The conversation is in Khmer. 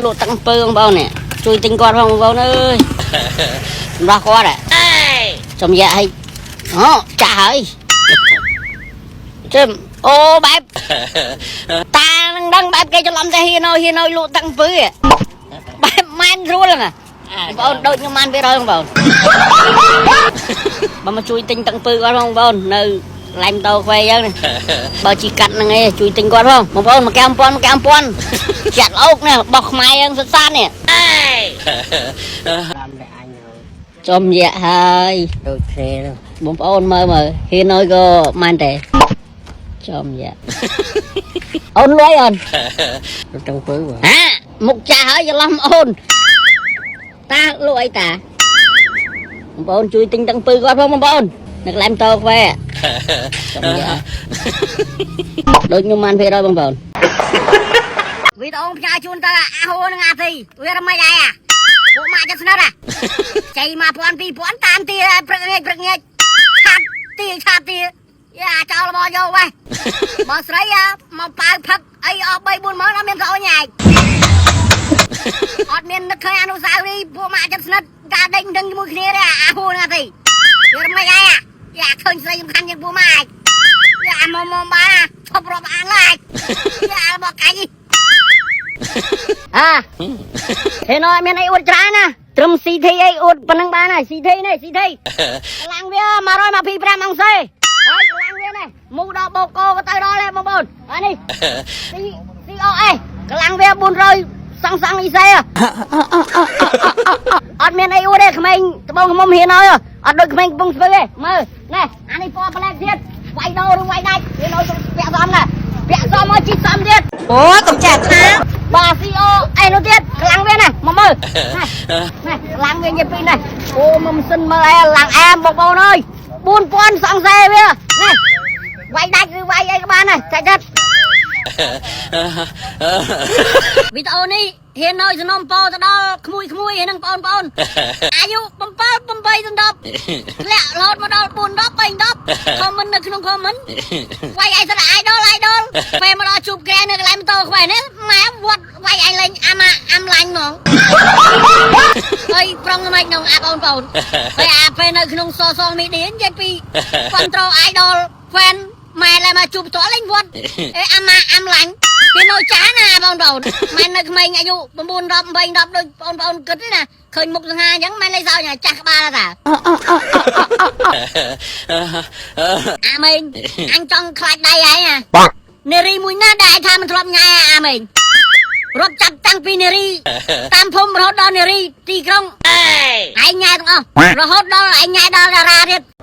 លក់ទឹកអំពើបងប្អូននេះជួយទិញគាត់ផងបងប្អូនអើយសម្រាប់គាត់ចំយ៉ាឲ្យអូចាស់ហើយជឹមអូបែបតានឹងដឹងបែបគេច្រឡំតែហ៊ានឲ្យហ៊ានឲ្យលក់ទឹកអំពើបែបម៉ែនស្រួលហ្នឹងបងប្អូនដូចខ្ញុំបានវារយបងប្អូនបើមកជួយទិញទឹកអំពើគាត់ផងបងប្អូននៅឡែមតោខ្វែអញ្ចឹងបើជីកាត់ហ្នឹងឯងជួយទិញគាត់ផងបងប្អូនមួយកែវពាន់មួយកែវពាន់ចាក់លោកនេះរបស់ខ្មែរយើងសុទ្ធសាធនេះ តាមតែអញហើយ ចំយ៉ាហើយ ដូចគ្នានោះ បងប្អូនមើលមើលហ៊ានឲ្យក៏ម៉ែនតែចំយ៉ាអូនលុយអូន ទៅទាំងពើបាទ ហាមុខចាស់ហើយច្រឡំអូនតាលក់អីតាបងប្អូនជួយទិញទាំងពើគាត់ផងបងប្អូននៅកន្លែងតោខ្វែចំយ៉ាដូចខ្ញុំបានភាគរយបងប្អូនវីដេអូផ្ញើជូនទៅអាហូនឹងអាទីវារមិនអីអាពួកម៉ាក់ចិត្តស្និទ្ធអាចៃ1000 2000តាមទីព្រឹកងាកព្រឹកងាកឆាតទីឆាតទីយ៉ាចោលរបស់យកវ៉េះបើស្រីមកប៉ាវផឹកអីអស់3 4ម៉ឺនអត់មានស្អុយញ៉ែអត់មាននឹកឃើញអនុស្សាវរីយ៍ពួកម៉ាក់ចិត្តស្និទ្ធការដេញដឹងជាមួយគ្នាទេអាហូនឹងអាទីវារមិនអីអាយ៉ាឃើញស្រីសំខាន់ជាងពួកម៉ាក់យ៉ាមកមកបានឈប់រាប់អានឡើយយ៉ារបស់កាញ់អាហេណយមានអីអួតច្រើនណាត្រឹម CT អីអួតប៉ុណ្ណឹងបានហើយ CT នេះ CT កម្លាំងវា125អង់សេហើយកម្លាំងវានេះមូដល់បូកូក៏ទៅដល់ដែរបងប្អូនហើយនេះ C COS កម្លាំងវា400សងសងអ៊ីសេអត់មានអីអួតទេក្មេងត្បូងខ្មុំហ៊ានហើយអត់ដូចក្មេងកំពុងស្ពឺទេមើលនេះអានេះពណ៌ប្លែកទៀតវាយដោឬវាយដាច់វានៅពាក់សមណាពាក់សមមកជីសមទៀត អូយកុំចេះថា បាទ CO អេនោះទៀតកម្លាំងវាណាមកមើលនេះនេះកម្លាំងវានិយាយពីនេះអូមកម៉ាស៊ីនមើលអែឡើងអែមបងប្អូនអើយ4000សង្ស័យវានេះវាយដាច់ឬវាយអីក៏បានដែរចាច់ចិត្តវីដេអូនេះហ៊ានឲ្យសំណុំពោទៅដល់ក្មួយក្មួយហើយនឹងបងប្អូនអាយុ7 8ដល់10ធ្លាក់រហូតមកដល់4 10 3 10 comment នៅក្នុង comment វាយឯងសិន idol idol ពេលមកដល់ជួបគេនៅកន្លែងម៉ូតូខ្វែនេះម៉ែវត្តវាយឯងលេងអាម៉ាអាំឡាញ់ហ្មងហើយប្រុងមិនក្នុងអាបងប្អូនហើយអាពេលនៅក្នុង social media និយាយពី control idol fan ម៉ែឡើយមកជួបផ្ទាល់លេងវត្តអេអាម៉ាអាំឡាញ់គេនៅចាស់ណាបងប្អូនម៉ែនៅក្មេងអាយុ9 10 8 10ដូចបងប្អូនគិតទេណាឃើញមុខសង្ហាអញ្ចឹងម៉ែលេងសើចចាស់ក្បាលតាអាមេងអញចង់ខ្លាចដៃឯងណានារីមួយណាដែលឯងថាមិនធ្លាប់ញ៉ែអាមេងរាប់ចាប់តាំងពីនារីតាមភូមិរហូតដល់នារីទីក្រុងឯងញ៉ែទាំងអស់រហូតដល់ឯងញ៉ែដល់តារាទៀត។